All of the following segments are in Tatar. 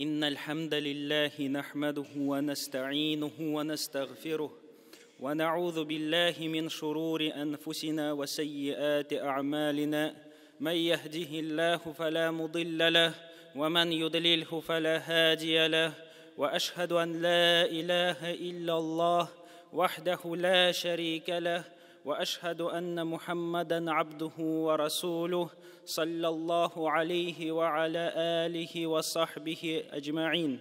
إن الحمد لله نحمده ونستعينه ونستغفره ونعوذ بالله من شرور أنفسنا وسيئات أعمالنا من يهده الله فلا مضل له ومن يضلله فلا هادي له وأشهد أن لا إله إلا الله وحده لا شريك له وأشهد أن محمدًا عبده ورسوله صلى الله عليه وعلى آله وصحبه أجمعين.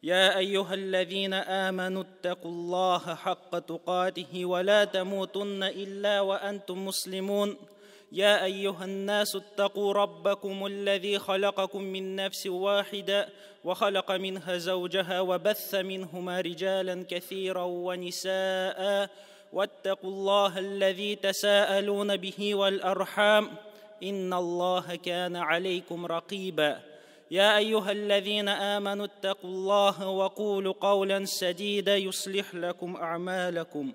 يا أيها الذين آمنوا اتقوا الله حق تقاته ولا تموتن إلا وأنتم مسلمون. يا أيها الناس اتقوا ربكم الذي خلقكم من نفس واحدة وخلق منها زوجها وبث منهما رجالا كثيرا ونساء واتقوا الله الذي تساءلون به والأرحام إن الله كان عليكم رقيبا. يا أيها الذين آمنوا اتقوا الله وقولوا قولا سديدا يصلح لكم أعمالكم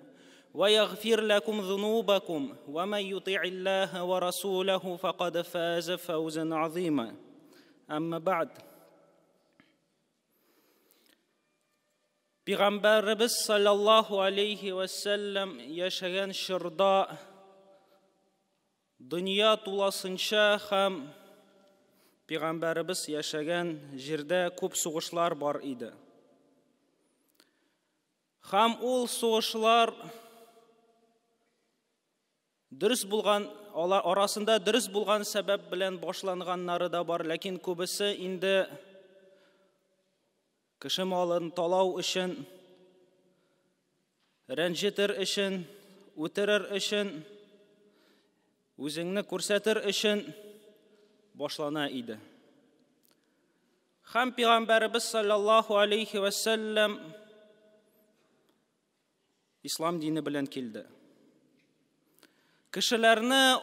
ويغفر لكم ذنوبكم ومن يطع الله ورسوله فقد فاز فوزا عظيما. أما بعد. Пәйгамбәребез саллаллаһу алейхи вәссәлләм яшәгән чорда дөнья туласынча һәм пәйгамбәребез яшәгән җирдә күп сугышлар бар иде. Һәм ул сугышлар дөрес булган, алар арасында дөрес булган сәбәп белән башланганнары да бар, ләкин күбесе инде кеше малын талау өчен, рәнҗетер өчен, үтерер өчен, үзеңне күрсәтер өчен башлана иде. Һәм пәйгамбәребез саллаллаһу алейхи вәссәлләм ислам дине белән килде. Кешеләрне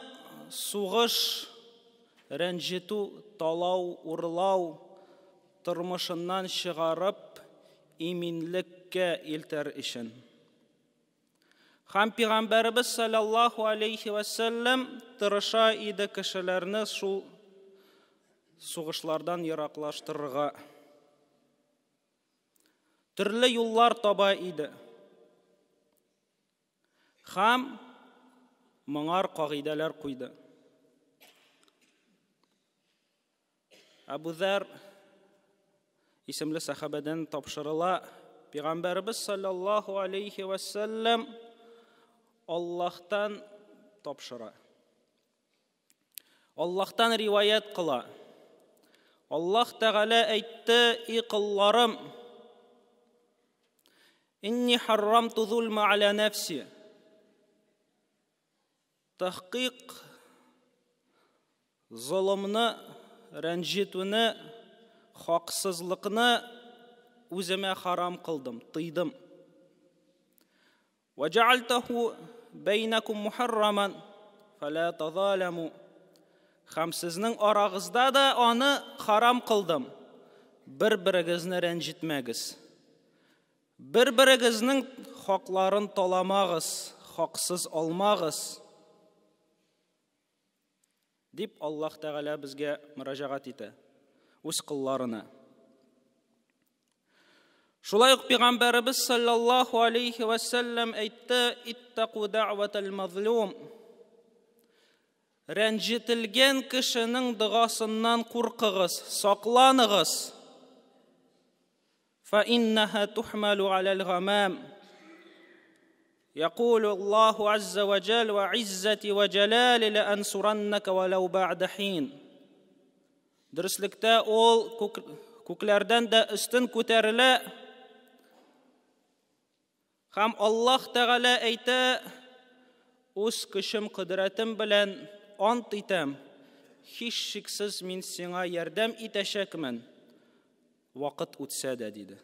сугыш, рәнҗетү, талау, урлау тормышыннан чыгарып иминлеккә илтер өчен. Һәм пәйгамбәребез саллаллаһу алейхи вәссәлләм тырыша иде кешеләрне шул сугышлардан ераклаштырырга. Төрле юллар таба иде. Һәм моңар кагыйдәләр куйды. Әбу Зәр исемле сәхабәдән тапшырыла, пәйгамбәребез саллаллаһу алейхи вәссәлләм Аллаһтан тапшыра. Аллаһтан риваять кыла. Аллаһ Тәгалә әйтте: "И колларым, инни харрамту зулма аля нәфси." Тәхкыйк золымны, рәнҗетүне, хаксызлыкны үземә харам кылдым, тыйдым. وَجَعَلْتَهُ بَيْنَكُمْ مُحَرَّمًا فَلَا تَظَالَمُوا. Һәм сезнең арагызда да аны харам кылдым. Бер-берегезне рәнҗетмәгез. Бер-берегезнең хакларын таламагыз, хаксыз алмагыз. Дип Аллаһ Тәгалә безгә мөрәҗәгать итә, үз кылларына. Шулай ук пәйгамбәребез саллаллаһу алейхи вәссәлләм әйтте: "Иттаку дәгъватал мазлум." Рәнҗетелгән кешенең догасыннан куркыгыз, сакланыгыз. Фа иннаһа тухмалу алал гамам. يقول الله عز وجل وعزتي وجلالي لأنصرنك ولو بعد حين. Дөреслектә ул күкләрдән дә өстен күтәрелә. Һәм Аллаһ Тәгалә әйтә: "Үз көчем, кодрәтем белән ант итәм, һичшиксез мин сиңа ярдәм итәчәкмен, вакыт үтсә дә", диде.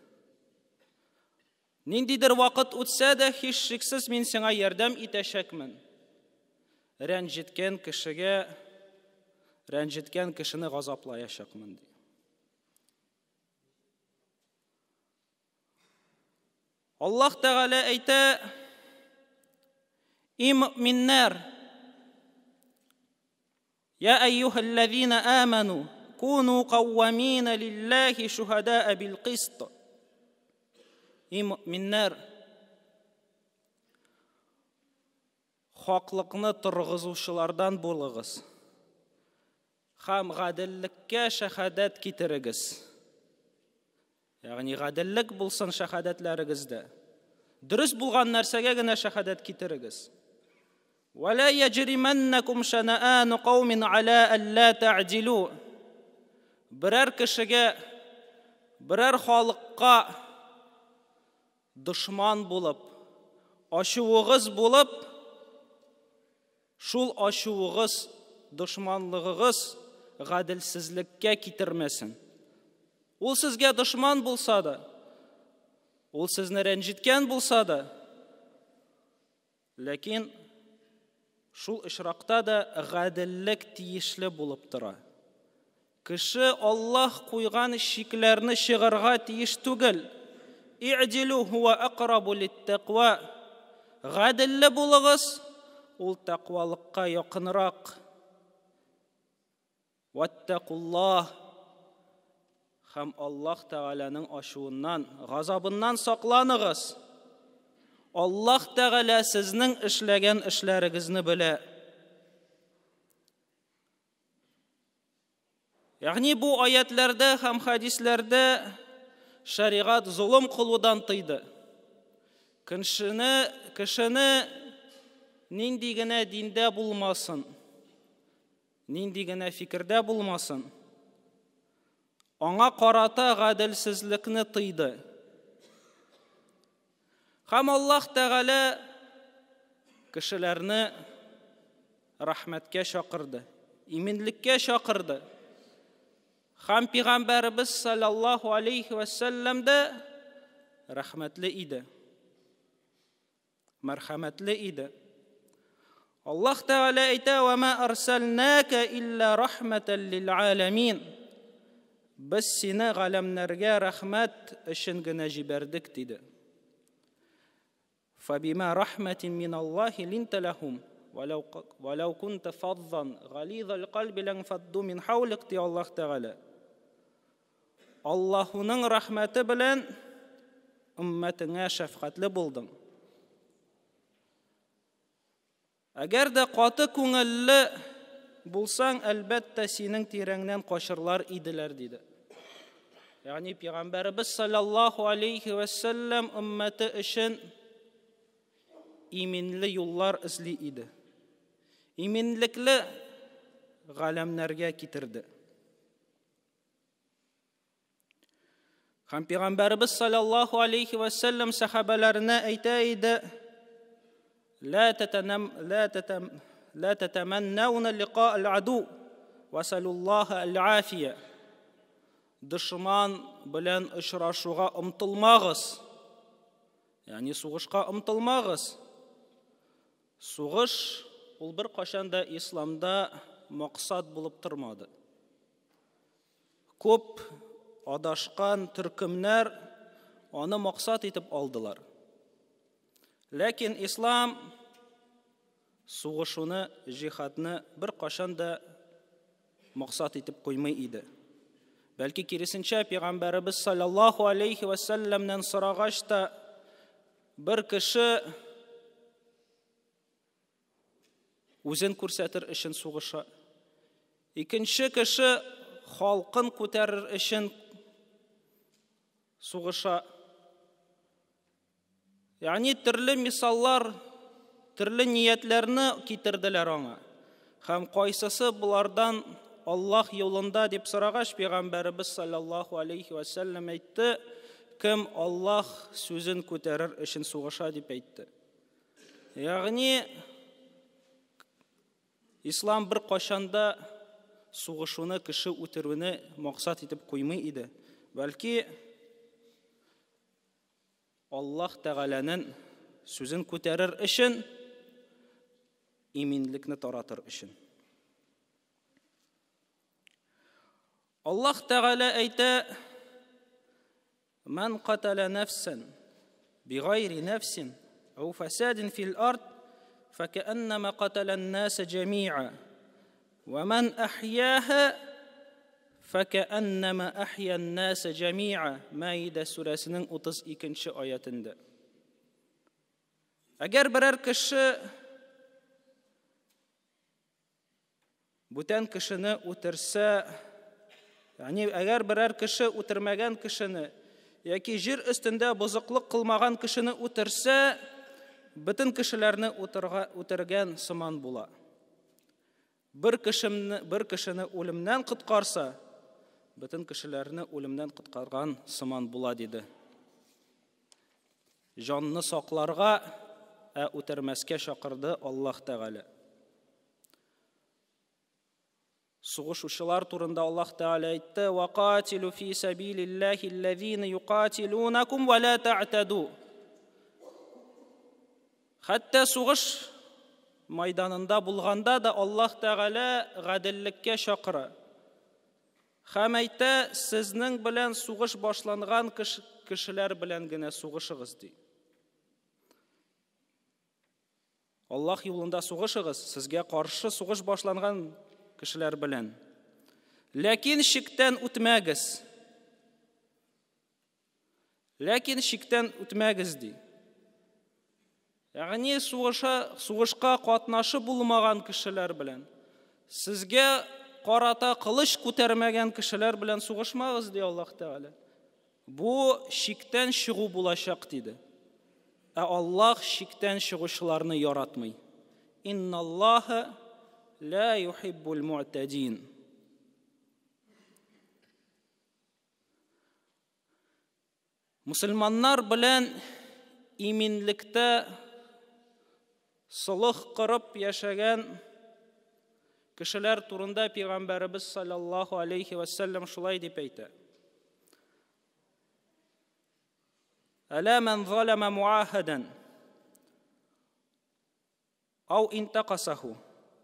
Ниндидер вакыт үтсә дә, һичшиксез мин сиңа ярдәм итәчәкмен. Рәнҗеткән кешегә, рәнҗеткән кешене газаплаячакмын, ди. Аллаһ Тәгалә әйтә: "И мөэминнәр, я әйюһәлләзина аману كونوا قوامين لله شهداء بالقسط. Ey мөэминнәр, хаклыкны торгызучылардан булыгыз һәм гаделлеккә шәһадәт китерегез. Ягъни гаделлек булсын шәһадәтләрегездә. Дөрес булган нәрсәгә генә шәһадәт китерегез. ولا يجرمنكم شنآن قوم على ألا تعدلوا. Берәр кешегә, берәр халыкка дошман булып, ачуыгыз булып, шул ачуыгыз, дошманлыгыгыз гаделсезлеккә китермәсен. Ул сезгә дошман булса да, ул сезне рәнҗеткән булса да, ләкин шул очракта да гаделлек тиешле булып тора. Кеше Аллаһ куйган чикләрне чыгарга тиеш түгел. И'дилу хуа акрабу литтаква. Гаделле булыгыз, ул тәкъвалыкка якынрак. Ваттакуллаһ. Һәм Аллаһ Тәгаләнең ачуыннан, газабыннан сакланыгыз. Аллаһ Тәгалә сезнең эшләгән эшләрегезне белә. Ягъни бу аятларда һәм хадисләрдә шәригать золым кылудан тыйды. Кешене нинди генә диндә булмасын, нинди генә фикердә булмасын, аңа карата гаделсезлекне тыйды. Һәм Аллаһ Тәгалә кешеләрне рәхмәткә чакырды, иминлеккә чакырды. Һәм Пәйгамбәребез саллаллаһу алейхи ва сәлләм дә рәхмәтле иде, мәрхәмәтле иде. Аллаһ Тәгалә әйтә: "Ва ма арсалнака илля рахматан лил аламин." Без сине галәмнәргә рәхмәт өчен генә җибәрдек, диде. فبما رحمة من الله لنت لهم ولو كنت فظا غليظ القلب لانفضوا من حولك, ди Аллаһ Тәгалә. Аллаһуның рәхмәте белән өммәтеңә шәфкатьле булдың. Әгәр дә каты күңелле булсаң, әлбәттә синең тирәңнән качырлар иделәр, диде. Ягъни Пәйгамбәребез саллаллаһу алейхи ва сәлләм өммәте өчен иминле юллар эзли иде. Иминлекле галәмнәргә китерде. Һәм Пәйгамбәребез саллаллаһу алейхи ва сәлләм сәхабәләренә әйтә иде: "Ла татанам ла татам ла татаманнауна лиқа аль-аду ва саллаллаһу аль-афия." Дошман белән очрашуга омтылмагыз. Ягъни сугышка омтылмагыз. Сугыш ул бер кашан да исламда максат булып тормады. Күп адашкан төркемнәр аны максат итеп алдылар. Ләкин ислам сугышуны, җихадны бер кашан да максат итеп куймый иде. Бәлки киресенчә, Пәйгамбәребез саллаллаһу алейхи ва сәлләмнән сорагач та бер кеше үзен күрсәтер өчен сугыша, икенче кеше халкын күтәрер өчен сугыша. Ягъни төрле мисаллар, төрле ниятләрне китерделәр аңа. Һәм кайсысы булардан Аллаһ юлында дип сорагач, Пәйгамбәребез саллаллаһу алейхи ва сәлләм әйтте: кем Аллаһ сүзен күтәрер өчен сугыша, дип әйтте. Ягъни ислам бер кашанда сугышуны, кеше үтерүне максат итеп куймый иде. Бәлки Аллаһ Тәгаләнең сүзен күтәрер өчен, иминлекне таратыр өчен. Аллаһ Тәгалә әйтә: "Ман катала нафсан бигайри нафсин ау фасадин фил ард факааннама катала ан-наса джамиа ва ман ахьяха фәкәәннәмә әхйән нәсә җәмиа. Мәидә сүрәсенең 32 аятында. Әгәр берәр кеше бүтән кешене үтерсә, ягъни әгәр берәр кеше үтермәгән кешене яки җир өстендә бозыклык кылмаган кешене үтерсә, бөтен кешеләрне үтергән сыман була. Бер кешене үлемнән коткарса, бөтен кешеләрне үлемнән коткарган сыман була, диде. Җанны сакларга, ә үтермәскә чакырды Аллаһ Тәгалә. Сугышучылар турында Аллаһ Тәгалә әйтте: "Вақатилу фи сабилиллаһи аллазина юқатилунакум ва ла та'таду". Хәтта сугыш майданында булганда да Аллаһ Тәгалә гаделлеккә чакыра. Һәм әйтә, сезнең белән сугыш башланган кешеләр белән генә сугышыгыз, ди. Аллаһ юлында сугышыгыз, сезгә каршы сугыш башланган кешеләр белән. Ләкин чиктән үтмәгез. Ләкин чиктән үтмәгез, ди. Ягъни сугышка катнашы булмаган кешеләр белән, сезгә карата кылыч күтәрмәгән кешеләр белән сугышмагыз, ди Аллаһ Тәгалә. Бу чиктән чыгу булачак, диде. Ә Аллаһ чиктән чыгучыларны яратмый. Инналлаһа ла юхиббул муътадин. Мусульманнар белән иминлектә солых корып яшәгән кешеләр турында Пәйгамбәребез саллаллаһу алейхи ва саллям шулай дип әйтә. Әлә ман залама муахадан ау интақасаху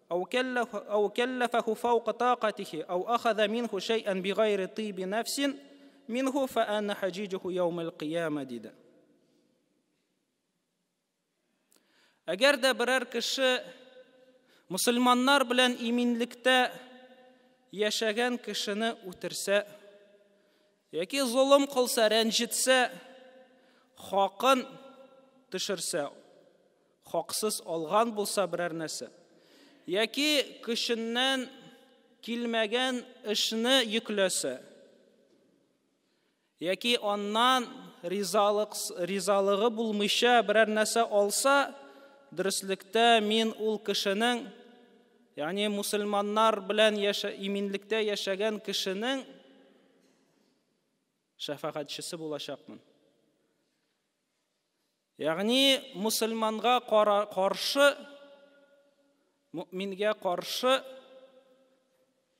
ау каллафаху фаука тақатихи ау ахаза минху шайан бигайри тиби нафсин минху фа ана хаҗиҗуху яумал кыяма, диде. Әгәр дә берәр кеше мусульманнар белән иминлектә яшәгән кешене үтерсә, яки золым кылса, рәнҗетсә, хакын төшерсә, хаксыз алган булса берәр нәрсә, яки көченнән килмәгән эшне йөкләсә, яки аннан ризалыгы булмыйча берәр нәрсә алса, дөреслектә мин ул кешенең, ягъни мусульманнар белән иминлектә яшәгән кешенең шәфәгатьчесе булачакмын. Ягъни мусульманга каршы, мөмингә каршы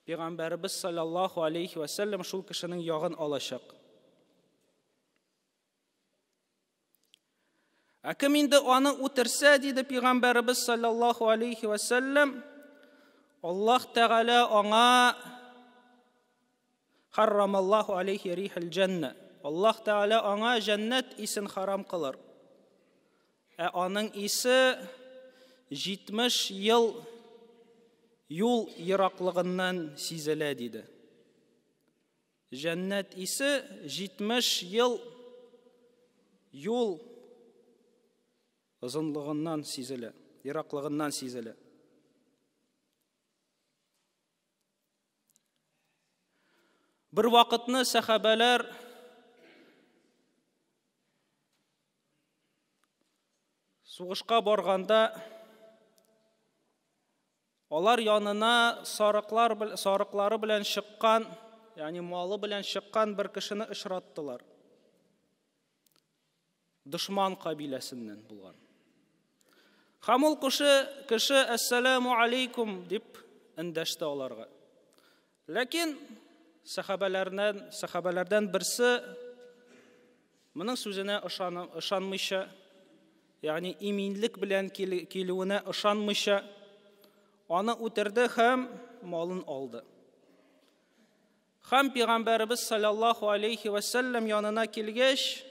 Пәйгамбәребез саллаллаһу алейхи ва саллям шул кешенең ягын алачак. Ә кем инде аны үтерсә, диде Пәйгамбәребез саллаллаһу алейхи ва саллям, Аллаһ Тәгалә аңа харрамаллаһу алейхи рихал җәннә. Аллаһ Тәгалә аңа җәннәт исен харам кылыр. Ә аның исе 70 ел юл ераклыгыннан сизелә, диде. Җәннәт исе 70 ел юл озынлыгыннан сизелә, ераклыгыннан сизелә. Бер вакытны сәхабәләр сугышка барганда алар янына сарыклары белән чыккан, ягъни малы белән чыккан бер кешене очраттылар. Дошман кабиләсеннән булган. Һәм ул кеше «Әссәләмү алейкум» дип эндәште аларга. Ләкин сәхабәләрдән берсе моның сүзенә ышанмыйча, ягъни иминлек белән килүенә ышанмыйча, аны үтерде һәм малын алды. Һәм Пәйгамбәребез саллаллаһу алейхи ва саллям янына килгәч,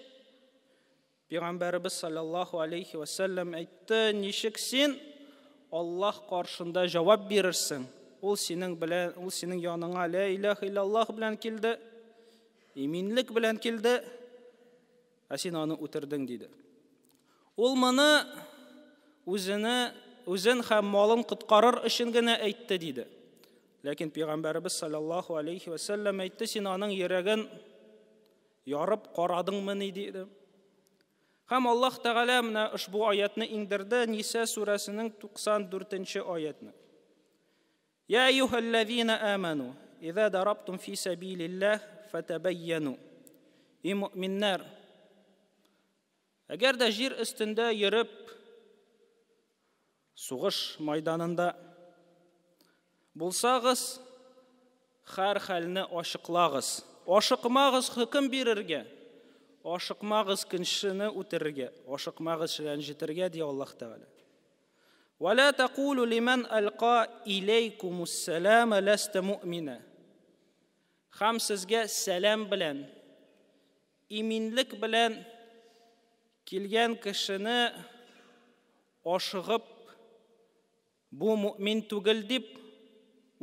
Пәйгамбәребез саллаллаһу алейхи ва саллям әйтте: "Ничек син Аллаһ каршында җавап бирерсең Ул синең белән, ул синең яныңа ла илаһа иллаллаһ белән килде, иминлек белән килде, ә син аны үтердең, диде. Ул моны үзене, үзен һәм малын коткарыр өчен генә әйтте, диде. Ләкин пәйгамбәребез саллаллаһу алейхи ва сәлләм әйтте, син аның йөрәген ярып карадыңмыни, диде. Һәм Аллаһ Тәгалә менә ошбу аятны иңдерде, Ниса сүрәсенең 94-нче аятны. Я әйюһәлләзина аману, иза дарабтум фи сәбилиллаһ фатабайяну. И мөэминнәр, әгәр дә җир өстендә йөреп сугыш майданында булсагыз, һәр хәлне ачыклагыз. Ашыкмагыз хөкем бирергә, ашыкмагыз кешене үтерергә, ашыкмагыз рәнҗетергә, ди Аллаһ Тәгалә. Ва ла тақулу лиман алқа илейкумус салама ласта муъмина. Һәм сезгә сәлам белән, иминлек белән килгән кешене ашыгып бу мөмин түгел дип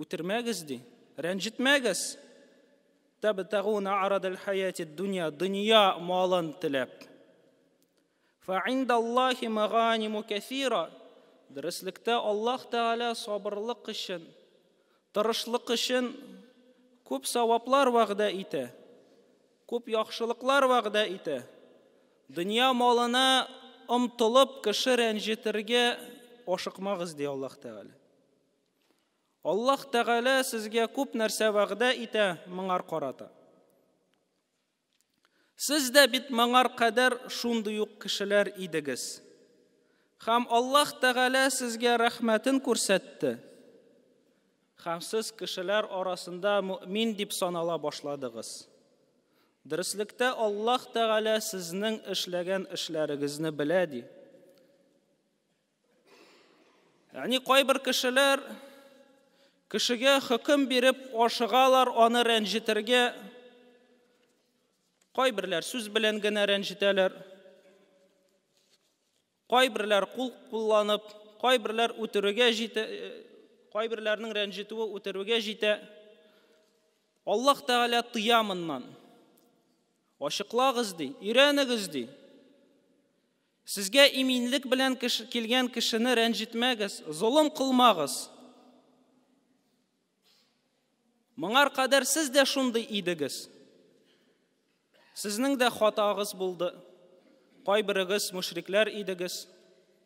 үтермәгез, ди, рәнҗетмәгез. Табтагуна арадал хаяти дөнья, дөнья малын теләп. Фа индаллахи маганиму кәсира. Дөреслектә Аллаһ Тәгалә сабырлык өчен, тырышлык өчен күп саваплар вәгъдә итә, күп яхшылыклар вәгъдә итә. Дөнья малына омтылып кеше рәнҗетергә ашыкмагыз, ди Аллаһ Тәгалә. Аллаһ Тәгалә сезгә күп нәрсә вәгъдә итә моңар карата. Сез дә бит моңар кадәр шундый ук кешеләр идегез. Һәм Аллаһ Тәгалә сезгә рәхмәтен күрсәтте. Һәм сез кешеләр арасында мөмин дип санала башладыгыз. Дөреслектә Аллаһ Тәгалә сезнең эшләгән эшләрегезне белә, ди. Ягъни кайбер кешеләр кешегә хөкем биреп ашыгалар аны рәнҗетергә. Кайберләр сүз белән генә рәнҗетәләр. Кайберләр кул кулланып, кайберләр үтерүгә җитә, кайберләрнең рәнҗетүе үтерүгә җитә. Аллаһ Тәгалә тыя моннан. Ачыклагыз, ди, өйрәнегез, ди. Сезгә иминлек белән килгән кешене рәнҗетмәгез, золым кылмагыз. Моңар кадәр сез дә шундый идегез. Сезнең дә хатагыз булды. Кайберегез мушрикләр идегез,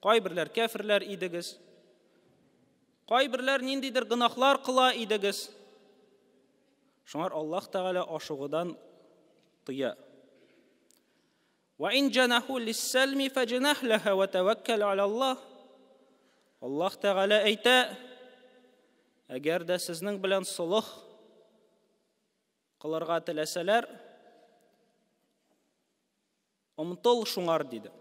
кайберләр кәферләр идегез. Кайберләр ниндидер гөнаһлар кыла идегез. Шуңар Аллаһ Тәгалә ашыгудан тыя. Ва ин җанаху лиссалми фаҗнах лаха ва таваккал аля Аллаһ. Аллаһ Тәгалә әйтә, әгәр дә сезнең белән солых кылырга теләсәләр, омтыл шуңар, диде.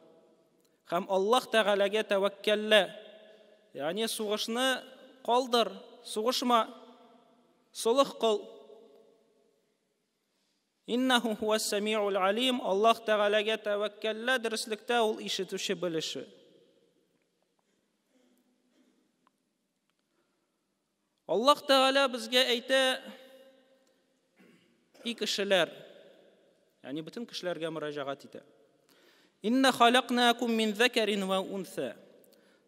Һәм Аллаһ Тәгаләгә тәвәккәллә. Ягъни сугышны калдыр, сугышма, солых кыл. Иннаху хуас самиул алим. Аллаһ Тәгаләгә тәвәккәллә, дөреслектә ул ишетүче, белүче. Аллаһ Тәгалә безгә әйтә, и кешеләр, ягъни бөтен кешеләргә мөрәҗәгать итә. Инна халакнакум мин закарин ва унса.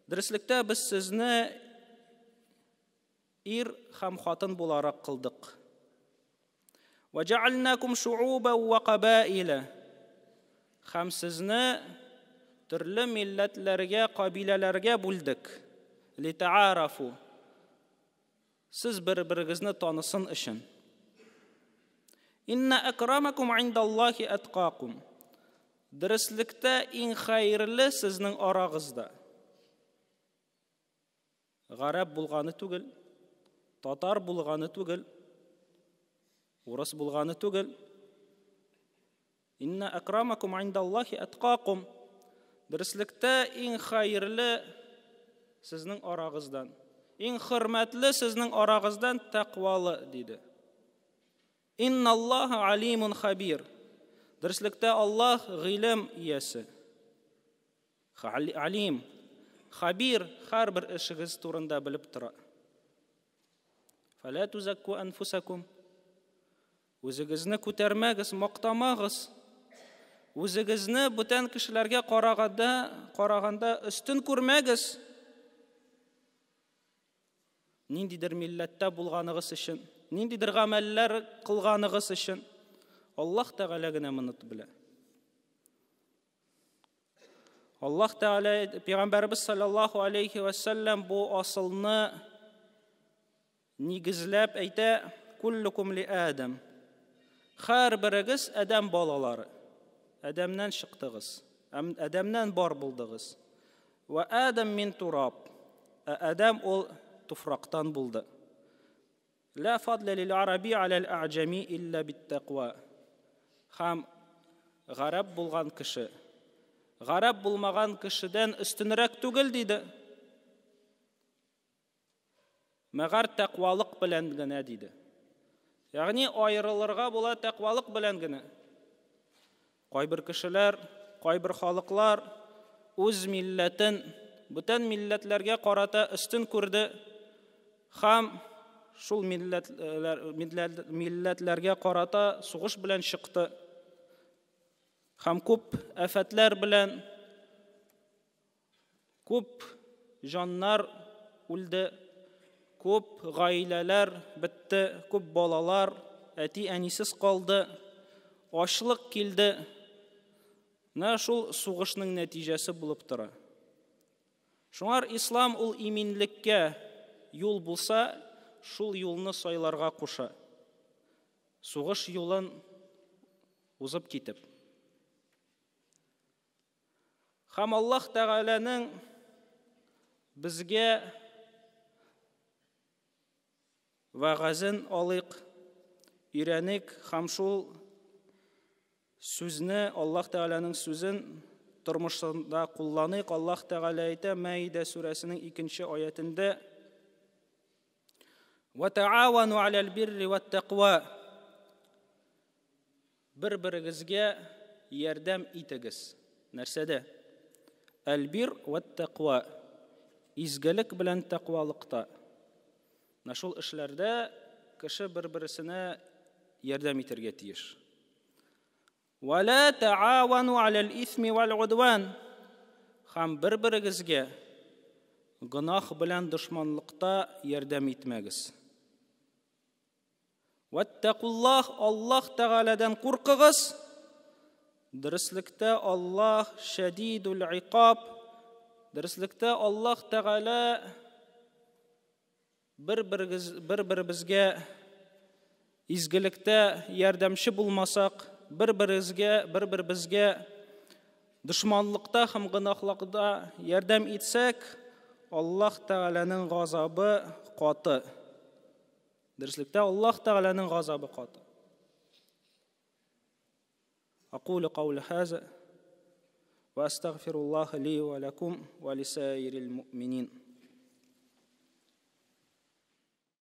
Дөреслектә без сезне ир һәм хатын буларак кылдык. Ва жаалнакум шуубан ва кабаила. Һәм сезне төрле милләтләргә, кабиләләргә бүлдек. Литаарафу. Сез бер-берегезне танысын өчен. Инна акрамакум индаллахи аткакум. Дөреслектә иң хәерле сезнең арагызда. Гарәп булганы түгел, татар булганы түгел, урыс булганы түгел. Инна акрамакум индаллахи аткакум. Дөреслектә иң хәерле сезнең арагыздан, иң хөрмәтле сезнең арагыздан тәкъвалы, диде. Инналлаһа алимун хабир. Дөреслектә Аллаһ гыйлем иясе. Алим, хабир, һәрбер эшегез турында белеп тора. Фәлә тузакку анфусакум. Үзегезне күтәрмәгез, мактамагыз. Үзегезне бүтән кешеләргә караганда өстен күрмәгез. Ниндидер милләттә булганыгыз өчен, ниндидер гамәлләр кылганыгыз өчен Аллаһ Тәгалә генә моны белә. Аллаһ Тәгалә Пәйгамбәребез саллаллаһу алейхи ва саллям бу асылны нигезләп әйтә: "Куллукум ли Адам". Һәр берегез Адәм балалары. Адәмнән чыктыгыз. Адәмнән бар булдыгыз. Ва Адам мин тураб. Ә Адәм ул туфрактан булды. Ла фадла лил араби аля а'җами илля биттаква. Һәм гарәп булган кеше гарәп булмаган кешедән өстенрәк түгел диде. Мәгәр тәкъвалык белән генә диде. Ягъни аерылырга була тәкъвалык белән генә. Кайбер кешеләр, кайбер халыклар үз милләтен бүтән милләтләргә карата өстен күрде һәм шул милләтләргә карата сугыш белән чыкты. Һәм күп афәтләр белән күп җаннар үлде, күп гаиләләр бетте, күп балалар әти-әнисез калды, ачлык килде. Менә шул сугышның нәтиҗәсе булып тора. Шуңар ислам ул иминлеккә юл булса, шул юлны сайларга куша. Сугыш юлын узып китеп. Һәм Аллаһ Тәгаләнең безгә вәгазен алыйк, өйрәник һәм шул сүзне, Аллаһ Тәгаләнең сүзен тормышында кулланыйк. Аллаһ Тәгалә әйтә Мәидә сүрәсенең 2 аятендә: "Ва таавану алал бирри ват тaqwa". Бер-берегезгә ярдәм итегез. Нәрсәдә? Әл-бир ват тaqwa. Изгелек белән тәкъвалыкта. Менә шул эшләрдә кеше бер-берсенә ярдәм итәргә тиеш. Ва ла таавану алал исми вал удван. Һәм бер-берегезгә гөнаһ белән дошманлыкта ярдәм итмәгез. Ваттакуллах, Аллаһ Тәгаләдән куркыгыз. Дөреслектә Аллаһ шәдидул икаб. Дөреслектә Аллаһ Тәгалә бер-беребезгә изгелектә ярдәмче булмасак, бер-беребезгә дошманлыкта һәм гөнаһлыкта ярдәм итсәк, Аллаһ Тәгаләнең газабы каты. Дөреслектә Аллаһ Тәгаләнең газабы каты. أقول قول هذا وأستغفر الله لي ولكم ولسائر المؤمنين.